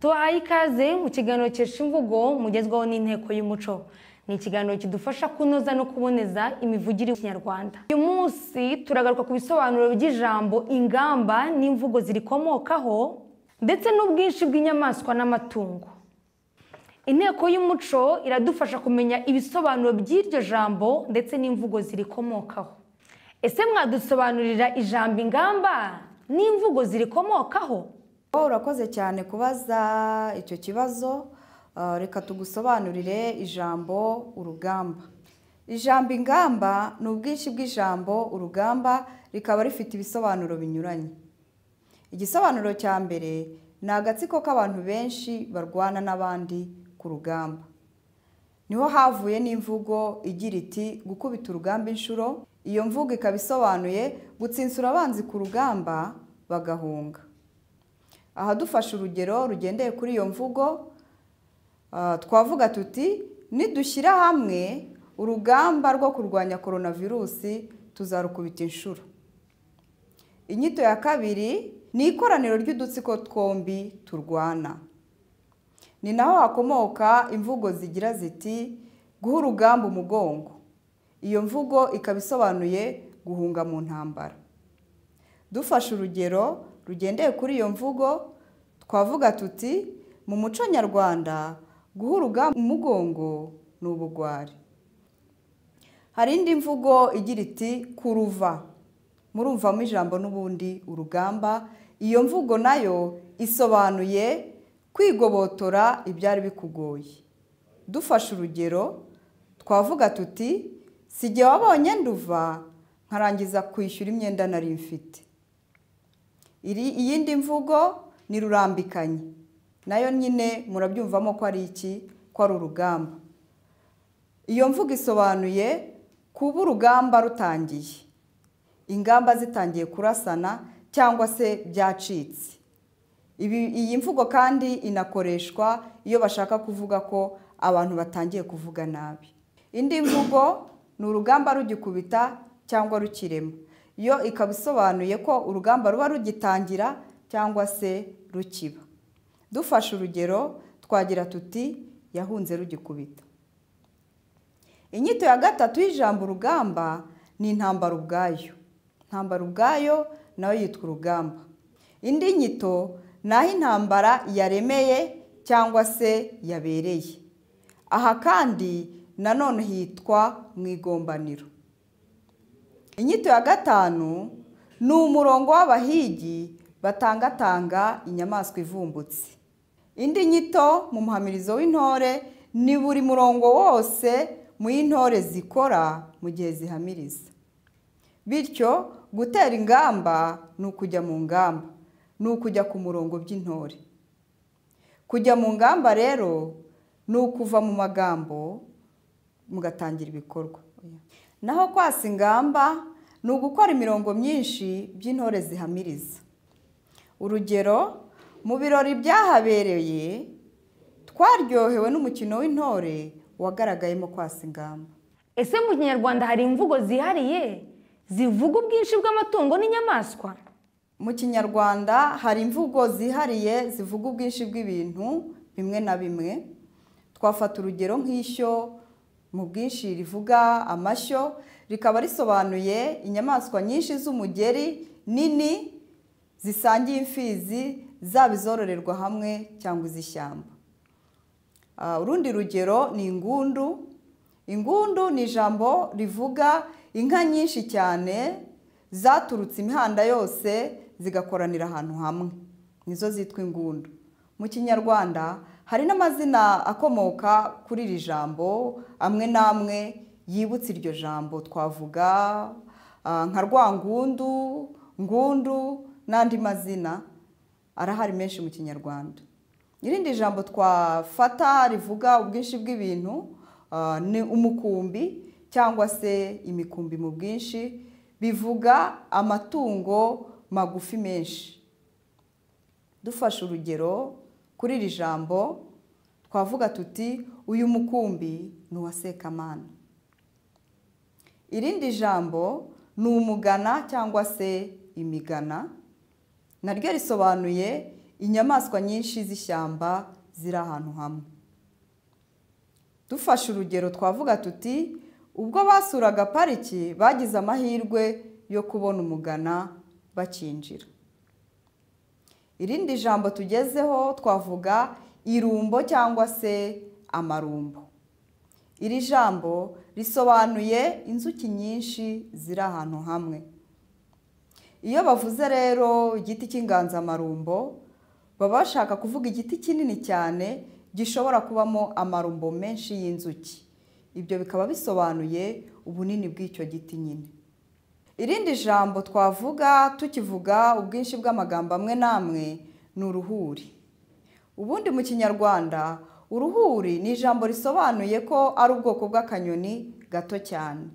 Tubahaye ikaze mu kiganiro Kesha Imvugo mugezwaho n'Inteko y'Umuco. Ni ikiganiro kidufasha kunoza no kuboneza imivugire y'Ikinyarwanda. Uyu munsi turagaruka ku bisobanuro by'ijambo ingamba n'imvugo zirikomokaho ndetse n'ubwinshi bw'inyamaswa n'amatungo. Inteko y'Umuco iradufasha kumenya ibisobanuro by'iryo jambo ndetse n'imvugo zirikomokaho. Ese mwadusobanurira ijambo ingamba n'imvugo zirikomokaho? Urakoze cyane kubaza icyo kibazo. Reka tugusobanurire ijambo urugamba. Ijambo ingamba ni ubwinshi bw'ijambo urugamba, rikaba rifite ibisobanuro binyuranye. Igisobanuro cya mbere ni agatsiko k'abantu benshi barwana n'abandi ku rugamba. Niho havuye n'imvugo igira iti gukubita urugamba inshuro. Iyo mvugo ikaba isobanuye gutsinsura abanzi ku rugamba bagahunga. Aha dufashe urugero rugendeye kuri iyo mvugo, twavuga tuti nidushyira hamwe urugamba rwo kurwanya coronavirusi tuzarukubita inshuro. Inyito ya kabiri ni ikoraniro ry'udutsiko twombi turwana. Ni naho hakomoka imvugo zigira ziti guha urugamba umugongo. Iyo mvugo ikaba isobanuye guhunga mu ntambara. Dufashe urugero rugendeye kuri iyo mvugo, twavuga tuti mu muco nyarwanda guha urugamba umugongo ni ubugwari. Hari indi mvugo igira iti kuruva. Murumvamo ijambo n'ubundi urugamba. Iyo mvugo nayo isobanuye kwigobotora ibyari bikugoye. Dufashe urugero twavuga tuti sijye wabonye nduva nkarangiza kwishyura imyenda nari mfite. Iyindi mvugo ni rurambikanye. Nayo nyine murabyumvamo ko ari iki, ko ari urugamba. Iyo mvugo isobanuye kuba urugamba rutangiye, ingamba zitangiye kurasana cyangwa se byacitse. Iyi mvugo kandi inakoreshwa iyo bashaka kuvuga ko abantu batangiye kuvuga nabi. Indi mvugo ni urugamba rugikubita cyangwa rukirema. Iyo ikaba isobanuye ko urugamba ruba rugitangira cyangwa se rukiba. Dufashe urugero twagira tuti yahunze rugikubita. Inyito ya gatatu y'ijambo urugamba ni intambara ubwayo. Intambara ubwayo nayo yitwa urugamba. Indi nyito ni aho intambara yaremeye cyangwa se yabereye. Aha kandi nanone hitwa mu igombaniro. Inyito ya gatanu ni umurongo w'abahigi batangatanga inyamaswa ivumbutse. Indi nyito mu muhamirizo w'intore ni buri murongo wose mu y'intore zikora mu gihe zihamiriza. Bityo gutera ingamba ni ukujya mu ngamba, ni ukujya ku murongo by'intore. Kujya mu ngamba rero ni ukuva mu magambo mugatangira ibikorwa. Naho kwasa ingamba ni ugukora imirongo myinshi by'intore zihamiriza. Urugero, mu birori byahabereye twaryohewe n'umukino w'intore wagaragayemo kwasa ingamba. Ese mu Kinyarwanda hari imvugo zihariye zivuga ubwinshi bw'amatungo n'inyamaswa? Mu Kinyarwanda hari imvugo zihariye zivuga ubwinshi bw'ibintu bimwe na bimwe. Twafata urugero nk'ishyo mu bwinshi rivuga amashyo, rikaba risobanuye inyamaswa nyinshi z'umugeri nini zisangiye imfizi, zaba izororerwa hamwe cyangwa iz'ishyamba. Urundi rugero ni ingundu. Ingundu ni ijambo rivuga inka nyinshi cyane zaturutse imihanda yose zigakoranira ahantu hamwe, nizo zitwa ingundu. Mu Kinyarwanda hari n'amazina akomoka kuri iri jambo amwe n'amwe yibutse iryo jambo. Twavuga nka Rwangundu, Ngundu n'andi mazina arahari menshi mu Kinyarwanda. Irindi jambo twafata rivuga ubwinshi bw'ibintu ni umukumbi cyangwa se imikumbi mu bwinshi, bivuga amatungo magufi menshi. Dufashe urugero kuri iri jambo twavuga tuti uyu mukumbi ni uwa Sekamana. Irindi jambo ni umugana cyangwa se imigana, naryo risobanuye inyamaswa nyinshi z'ishyamba ziri ahantu hamwe. Dufashe urugero twavuga tuti ubwo basuraga pariki bagize amahirwe yo kubona umugana bakinjira. Irindi jambo tugezeho twavuga irumbo cyangwa se amarumbo. Iri jambo risobanuye inzuki nyinshi ziri ahantu hamwe. Iyo bavuze rero igiti cy'inganzamarumbo baba bashaka kuvuga igiti kinini cyane gishobora kubamo amarumbo menshi y'inzuki. Ibyo bikaba bisobanuye ubunini bw'icyo giti nyine. Irindi jambo twavuga tukivuga ubwinshi bw'amagambo amwe n'amwe ni uruhuri. Ubundi mu Kinyarwanda uruhuri ni ijambo risobanuye ko ari ubwoko bw'akanyoni gato cyane.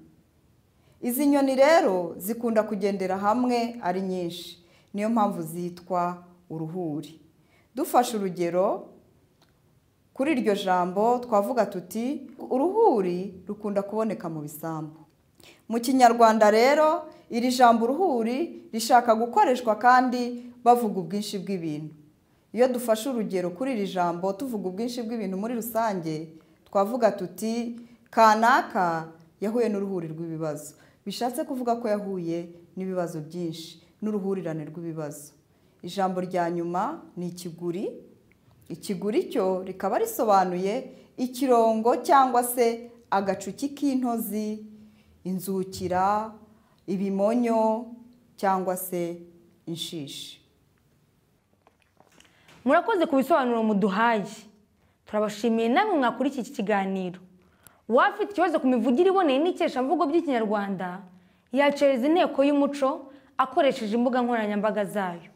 Izi nyoni rero zikunda kugendera hamwe ari nyinshi, niyo mpamvu zitwa uruhuri. Dufashe urugero kuri iryo jambo twavuga tuti uruhuri rukunda kuboneka mu bisambu. Mu Kinyarwanda rero iri jambo uruhuri rishaka gukoreshwa kandi bavuga ubwinshi bw'ibintu. Iyo dufashe urugero kuri iri jambo tuvuga ubwinshi bw'ibintu muri rusange twavuga tuti kanaka yahuye n'uruhuri rw'ibibazo, bishatse kuvuga ko yahuye n'ibibazo byinshi n'uruhurirane rw'ibibazo. Ijambo rya nyuma ni ikiguri. Ikiguri cyo rikaba risobanuye ikirongo cyangwa se agacuki k'intozi, inzukira, ibimonyo cyangwa se inshishi. Murakoze ku bisobanuro muduhaye. Turabashimiye namwe mwakurikiye iki kiganiro. Uwafite ikibazo ku mivugire iboneye n'ikeshamvugo by'Ikinyarwanda yacereza Inteko y'Umuco akoresheje imbuga nkoranyambaga zayo.